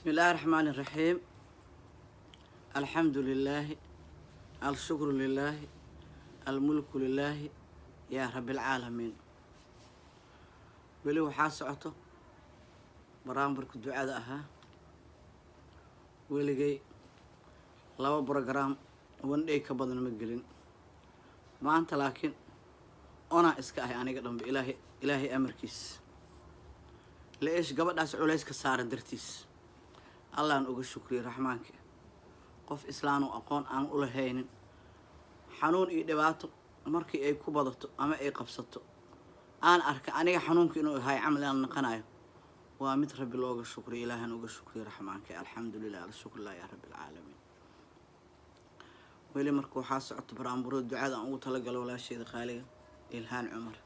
بسم الله الرحمن الرحيم، الحمد لله، الشكر لله، الملك لله، يا رب العالمين. Weli waxaa socoto baraambarka ducada ahaa. Weligay laba program one day ka badan ma gelin maanta, laakiin onaa iska ahay aniga dhanba. Ilaahay, Ilaahay amarkiis la-eesh gabadhaas culayska saaran dartiis Allaan uga shukriyay Raxmaanka. Qof islaanu aqoon aan u lahaynin, xanuun iyo dhibaato markii ay ku badato ama ay qabsato, aan arka aniga xanuunka inuu ahay camal aan naqanayo, waa mid Rabbi looga shukriyo. Ilaahan uga shukriyo Raxmaanka. Alxamdu lilah, alshukrulah, yaa Rabbi alcaalamiin. Weli marka waxaa socota baraamburo ducada aan ugu talagalo walaasheeda qaaliga Ilhaan Cumar.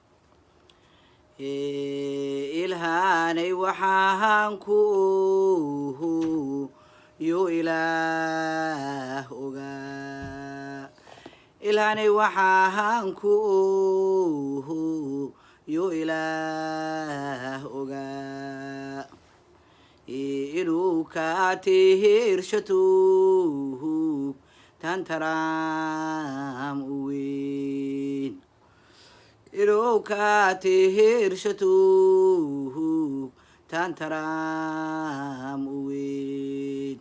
Ilhaanay, waxaan ku yo Ilaah ogaa. Ilhaanay, waxaan ku yo Ilaah ogaa inuu kaa tihirshato tantaraam u weyn, inuu kaa tihirshato tantaraam u weyn.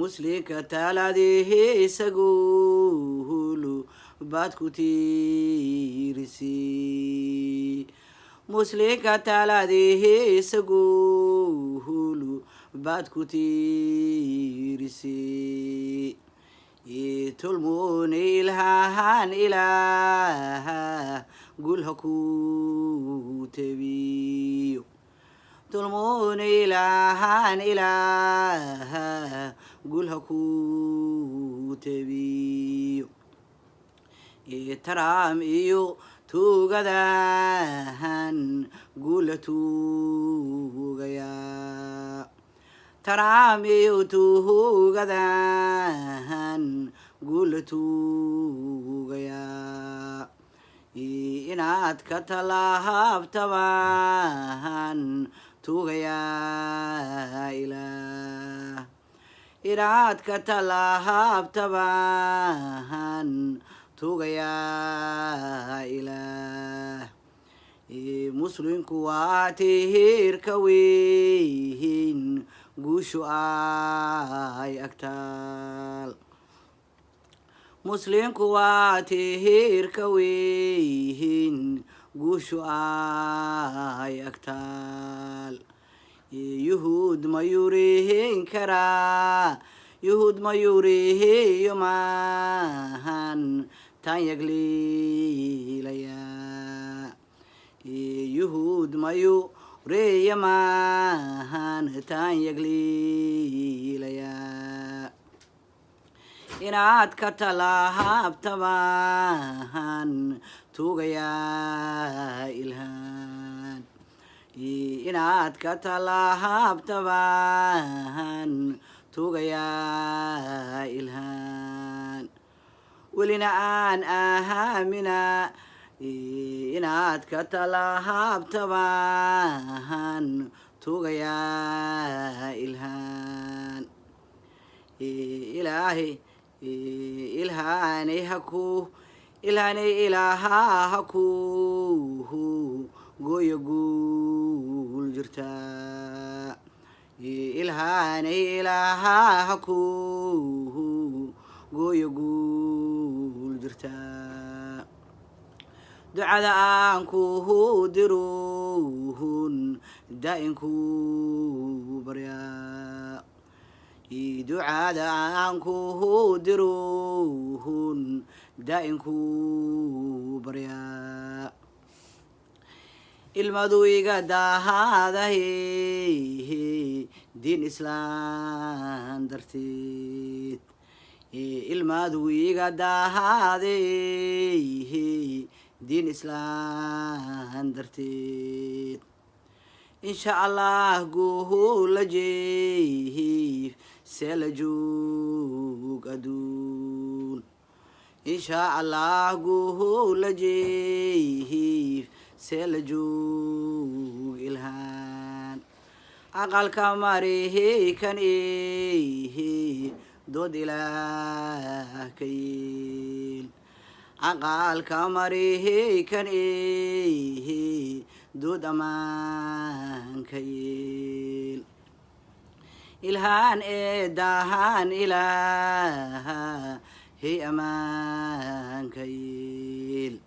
Muslimka taalaadihiisa guulu baad ku tiirisi, muslimka taalaadihiisa guulu baad ku tiirisi. Tulmuuni Ilhahan, Ilaah gulha ku tebiyo. Tulmuuni Ilaahan, Ilaah gulha ku tebiyo. Taraam iyo tuugadahan gula tuugaya, Taraam iyo tuugadahan gula tuugaya. Inaad ka talaabtaban tuugayaa Ilaah, inaad ka talaabtaban tuugayaa Ilaah. Muslimku waa tihiirka weyn, guushu ay agtaal. Muslimku waa tihiirka weyn, guushu ay agtaal. Yuhuud ma yurihin karaa? Yuhuud ma yurihiyo maahan tan yagliilaya. Yuhuud ma yuriya maahan tan yagliilaya. Inaad ka talaabtaban tuugayaa Ilhaan, inaad ka talaabtaban tuugayaa Ilhaan. Welina aan ahaamina inaad ka talaabtaban tuugayaa Ilhaan. Ilaahay, Ilhaanay haku, Ilhaanay, Ilaaha haku gooyo guul jirtaa. Ilhaanay, Ilaaha haku gooyo guul jirtaa. Ducada aan ku diruhun daa'inku baryaa, ducada aan ku diruhun daa'inku baryaa. Ilmadu iga daahadahe diin Islaan darteed, ilmadu iga daahade diin Islaan darteed. Insha Allah guula jeef see la joog aduun. Insha Allah guula jeef see la joog. Ilhaan. Aqalka Maraykan ehe, dood Ilaah ka yeel. Aqalka Maraykan ehe, dood ammaanka yeel. Ilhaan eedahaan Ilaaha hey ammaanka yeel.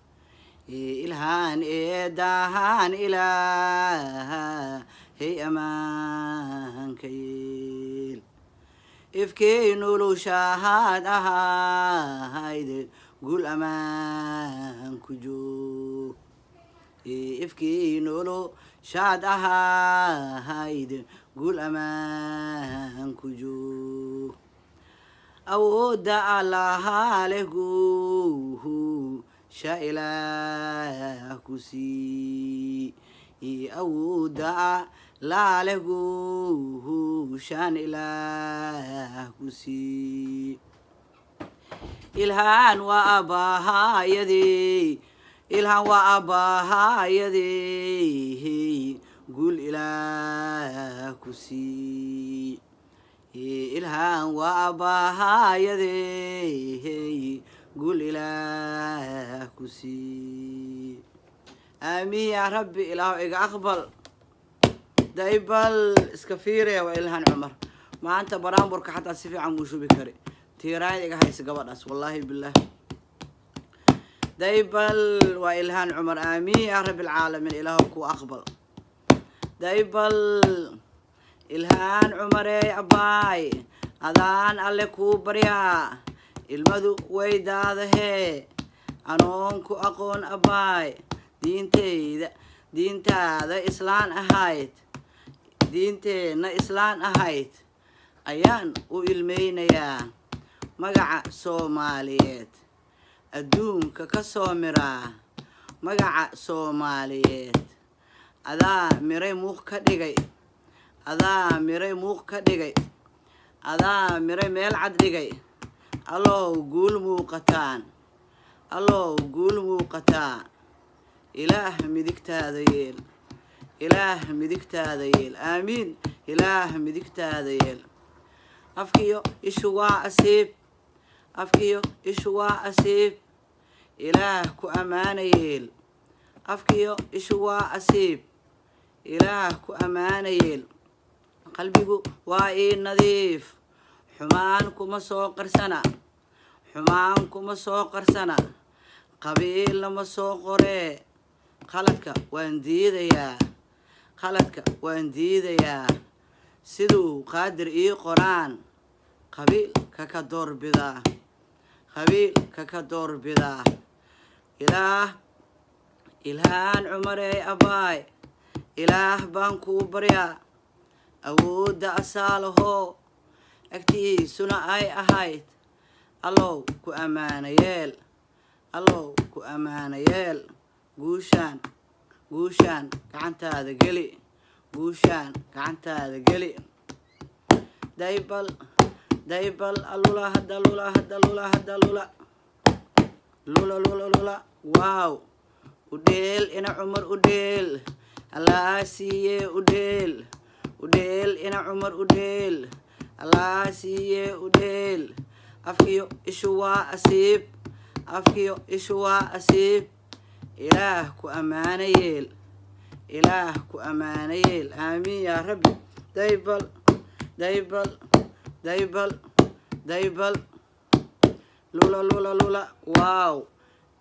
Ilhaan eedahaan Ilaaha hey ammaanka yeel. Ifkii noloshahaad ahayd, guul ammaan ku joog. Ifkii noloshaad ahayd, guul ammaan ku joog. Awoodda Allaha leh, guuhu sha Ilaah ku sii. Awoodda Allaa leh, guuhu shaan Ilaah ku sii. Ilhaan waa aabbahaayadii, Ilhaan waa aabbahaayadii, guul Ilaah ku sii. Ilhaan waa aabbahaayadii, guul Ilaah ku sii. Aamiin yaa Rabbi, Ilaahu iga aqbal. Daybal iska fiiraya, waa Ilhaan Cumar. Maanta baraamburka xataa si fiican buu shubi kari. Tiiraayad iga haysa gabadhaas, wallaahi bilah. Daybal waa Ilhaan Cumar. Aamiin yaa Rabbi alcaalamiin, Ilaahu ku aqbal. Daybal Ilhaan Cumarey, abbaay, adaan Alle kuu baryaa. Ilmadu way daadahee, anoon ku aqoon abbaay, diintayda, diintaada islaan ahayd, diinteenna islaan ahayd ayaan u ilmeynayaa. Magaca Soomaaliyeed adduunka ka soo miraa, magaca Soomaaliyeed adaa miray muuq ka dhigay, adaa miray muuq ka dhigay, adaa miray meel cad dhigay. Allow guul muuqataan, Allow guul muuqataa. Ilaah midigtaada yeel, Ilaah midigtaada yeel. Aamiin. Ilaah midigtaada yeel. Afkiyo ishu waa asiib, afkiyo ishu waa asiib. Ilaah ku ammaana yeel. Afkiyo ishu waa asiib, Ilaah ku ammaana yeel. Qalbigu waa ii nadiif, xumaan kuma soo qarsana, xumaan kuma soo qarsana, qabiilna ma soo qoree. Qaladka waan diidayaa, qaladka waan diidayaa. Siduu Qaadir ii qoraan qabiilka ka doorbidaa, qabiilka ka doorbidaa. Ilaah, Ilhaan Cumarey abbaay, Ilaah baan kuu baryaa. Awoodda asaalahoo agtiisuna ay ahayd. Allow ku ammaana yeel, Allow ku ammaana yeel. Guushaan, guushaan gacantaada geli, guushaan gacantaada geli. Daybal, daybal, alula hadda, lula hadda, lula hadda, lula lula lula lula. Wow, udheel ina Cumar, udheel Allaa siiye, udheel, udheel ina Cumar, udheel Allaa siiye, udheel. Afkiyo ishu waa asiib, afkiyo ishu waa asiib. Ilaah ku ammaana yeel, Ilaah ku ammaana yeel. Aamiin yaa Rabbi. Daybal, daybal, daybal, daybal, lula lula lula. Wow,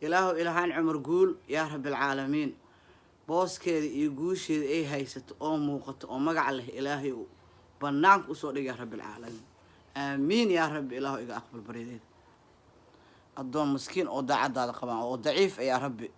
Ilaahu Ilhaan Cumar guul yaa Rabbi alcaalamiin. Booskeeda iyo guusheeda ay haysato oo muuqato oo magac leh, Ilaahay uu banaanka usoo dhig yaa Rabbi alcaalamiin. Aamiin yaa Rabbi, Ilaahu iga aqbal baryadeeda. Addoon maskiin oo daacadaada qabaan oo daciif ayaa Rabbi.